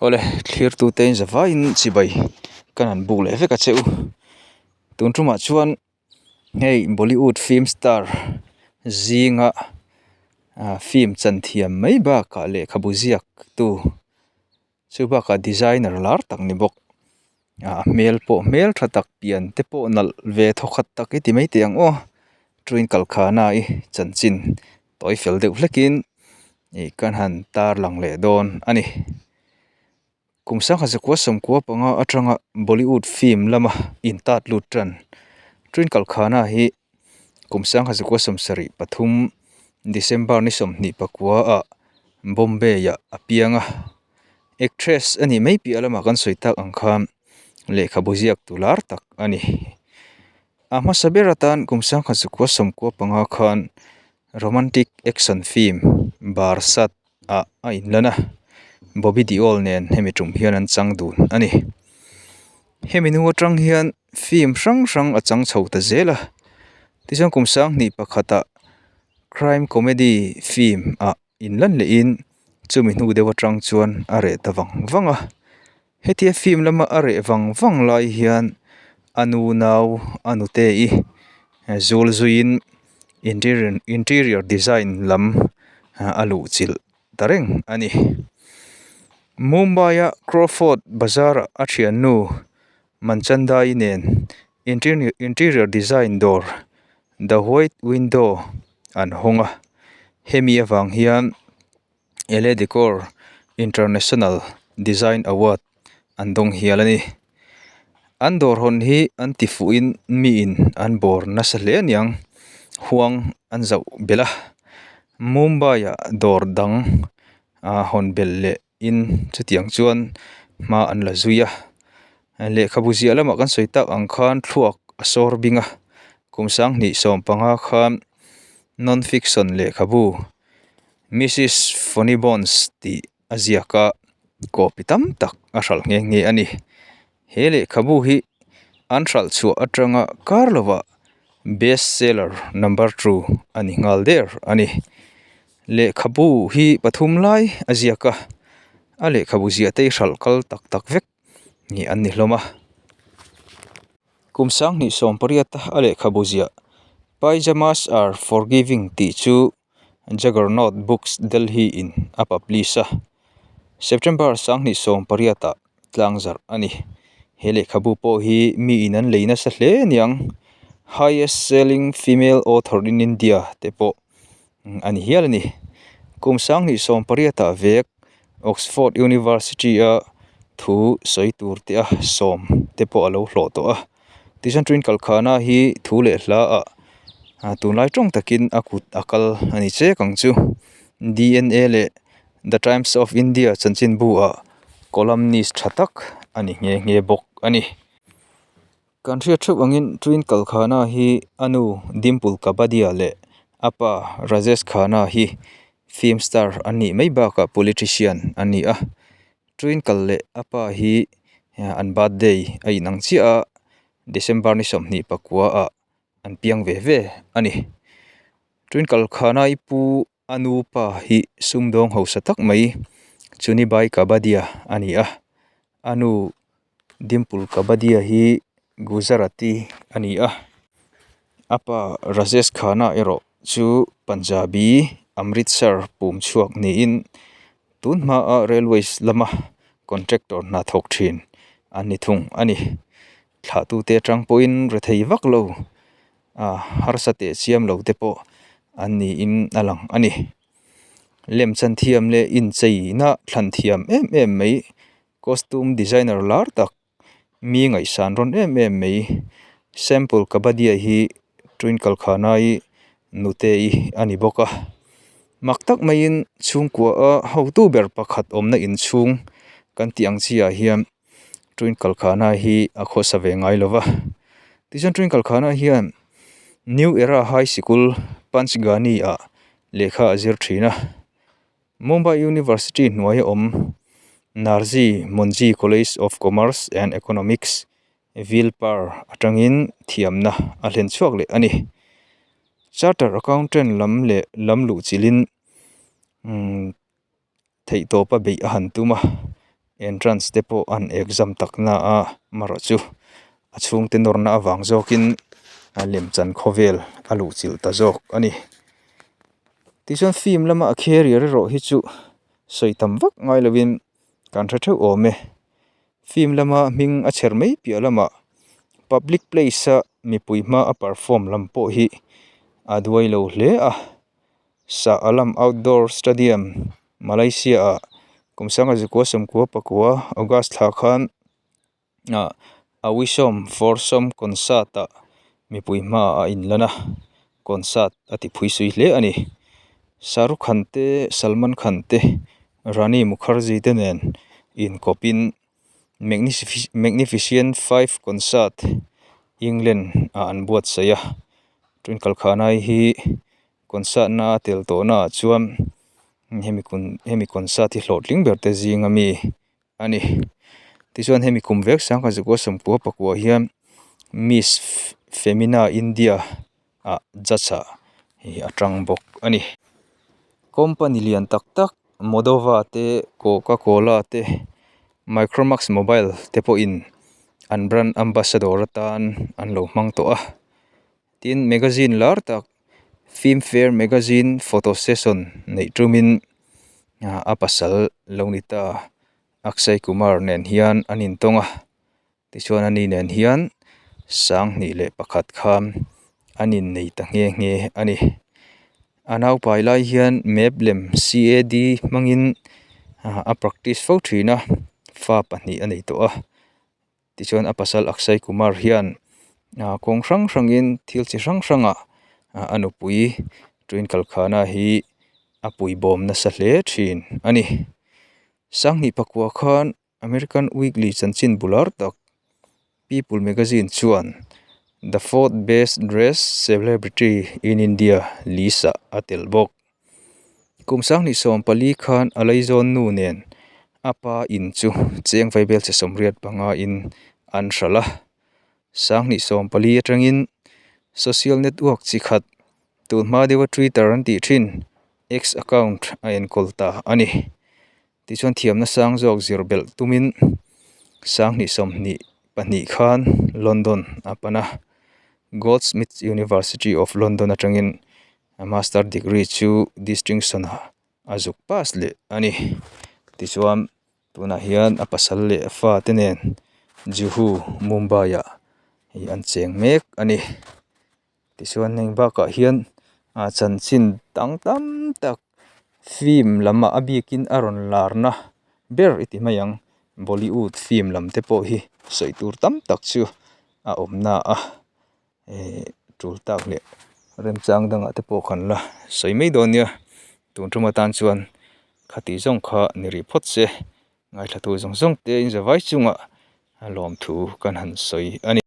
Awle thlirtute in zavaiin chibai kan han buk leh vek a che u. Tun tumah chuan hei Bollywood film star zinga ah film chan thiam mai bakah lehkhabu ziak tu chu bakah designer lar tak ni bawk ah hmel pawh hmel tha tak pian te pawh nalh ve thawkhat tak i ti mai teh ang aw twinkle khana i chanchin tawi fel deuh hlekin ih kan han tar lang leh dawn a ni. Kum sangha zakua sawmkua panga atanga Bollywood film lama intat lut tan twinkle khana hi kum sangha zakua sawmsarih pathum December ni 24 ah Bombay ah a piang a actress a nih mai piah lamah kan sawi tak ang khan lehkhabu ziak tu lar tak a ni. A hmasa ber atan kum 1995 khan romantic action film Barsaat ah a inlan a, Bobby Deol nen hemi tum hian an chang dun a ni. Hemi hnu atang hian film hrang hrang a chang chho ta zel a, tichuan kum 2001 ah crime comedy film ah inlan lehin chumi hnu deuh atang chuan a reh ta vang vang a. Hetia film lama a reh vang vang lai hian a nu nau a nute i zul zuiin interior interior design lam a luh chilh ta reng a ni. Mumbai a Crawford bazar ah a thiannu Manchandai nen interior design dawr the white window an hawng a hemi avang hian Elle Decor International Design Award an dawng hial a ni. An dawr hawn hi an ti fuhin miin an bawr nasa hle aniang huang an zauh belh a Mumbai ah dawr dang ah hawn belh leh in chutiang chuan hma an la zui a lehkhabu ziah lamah kan sawi tak ang khan thluak a sawr bing a kum 2015 khan non fiction lehkhabu Mrs Funny Bones tih a ziak a copy tam tak a hralh nghe nghe a ni he lehkhabu hi an hralh chhuah atanga kar lovah best seller number two a ni nghal der a ni. Lehkhabu hi pathum lai a ziak a, a lehkhabu ziah te hi hralh kal tak tak vek ni an ni hlawm a. Kum 2018 a lehkhabu ziah Pyjamas are forgiving tih chu Juggernaut Books Delhi in a publish a, September 2018 ah tlang zarh a ni. He lehkhabu pawh hi mi in an lei nasa hle aniang highest selling female author in India te pawh a ni hial a ni. Kum 2018 ah vek Oxford University a thu sawi tur te a sawm te pawh a lo hlawh tawh a. Tichuan Twinkle Khanna hi thu leh hla ah tunlai tawng takin a kut a kal a ni chek ang chu. D_N_A leh The Times of India chanchinbu ah columnist tha tak a ni nghe nghe bawk a ni. Kan hriat theuh angin Twinkle Khanna hi a nu Dimple Kapadia leh a pa Rajesh Khanna hi film star an nih mai bakah politician an ni a. Twinkle leh a pa hi an birthday a inang chiah a, December ni 24 ah an piang ve ve a ni. Twinkle Khanna i pu a nu pa hi sumdawng hausa tak mai Chunibai Kapadia a ni a, a nu Dimple Kapadia hi Gujarati a ni a, a pa Rajesh Khanna erawh chu Punjabi Amritsar pum chhuak niin tun hmaa railways lama contractor hna thawk thin an ni thung a ni. Thlahtute atang pawhin rethei vak lo ah harsa teh chiam lo te pawh an niin a lang a ni. Lemchan thiam leh incheina thlan thiam em em mai. Costume designer lar tak mi ngaihsan rawn em em mai sample kabadia hi twinkle khana i nute i a ni bawk a mak tak maiin chhungkua a hotu ber pakhat awmna inchhung kan tih ang chi ah hian twinkle khana hi a khawsa ve ngai lo va tichuan twinkle khana hian new era high sikul panchgani ah lehkha a zir thin a. Mumbai University hnuaia awm Narsee Monjee College of Commerce and Economics Vilpar atangin thiamna a hlen chhuak leh a ni. Charter Accountant lam leh lam luh chilhin umm theihtawpa beih a han tum a. Entrance te pawh an exam tak na a marawh chu a chhungte nawrna avang zawkin a lemchan khawvel a luh chilh ta zawk a ni. Tichuan film lama a career erawh hi chu sawi tam vak ngai lovin kan hre theuh awm e. Film lama hming a chher mai piah lamah public place a mipui hma a perform lam pawh hi a duai lo hle a. Shah Alam Outdoor Stadium, Malaysia-ah kum sanga zikua sawmkua pakua August thla khan a Wisdom for Some concert-ah mipui hmaah a inlan a, concert a ti phui sui hle a ni. Shah Rukh Khan te, Salman Khan te, Rani Mukherjee te nen inkawpin Magnificent Five concert England-ah an buatsaih a, Twinkle Khanai hi Concert na a tel tawh naah chuan hemi kun hemi concert hi hlawhtling ber te zing ami a ni. Tichuan hemi kum vek sangha zakua sawmkua pakua hian Miss Femina India ah judge ah ih a tang bawk a ni. Company lian tak tak Modova te Coca Cola te Micromax mobile te pawhin an brand ambassador atan an lo hmang tawh a. Tin magazine lar tak Filmfare magazine photo session neih tumin a pasal lo ni ta Akshay Kumar nen hian an intawng a tichuan ani nen hian sanghnih leh pakhat khan an innei ta nghe nghe a ni. A naupai lai hian map lem C_A_D hmangin a practice fo thin a fa pahnih a nei tawh a. Tichuan a pasal Akshay Kumar hian kawng hrang hrangin thil chi hrang hrangah a nupui Twinkle Khanna hi a puibawm nasa hle thin a ni. Sanghnih pakua khan American Weekly chanchin bular tak People Magazine chuan The Fourth Best Dressed Celebrity in India list ah a telh bawk. Kum sanghnih 14 khan a laizawn nu nen a pa in chu cheng vaibel che 85 in an hralh a. 2014 atangin social network chi khat tun hma deuha Twitter an tih thin X account a enkawl ta a ni. Tichuan thiamna sang zawk zir belh tumin 2022 khan London a pan a. Goldsmiths University of London atangin A master degree chu distinction ah a zuk pass leh a ni. Tichuan tunah hian a pasal leh a fa te nen Juhu Mumbai ah hei an cheng mek a ni. Tichuan heng bakah hian ah chanchin dang tam tak film lam ah a bikin a rawn larna ber i ti mai ang Bollywood film lam te pawh hi sawi tur tam tak chu a awm na a. Ehh tul tak leh remchang dangah te pawh kan la sawi mai dawn nia tun tum atan chuan khati zawng kha ni rih phawt se ngaithla tu zawng zawng te in zavai chungah lawmthu kan han sawi a ni.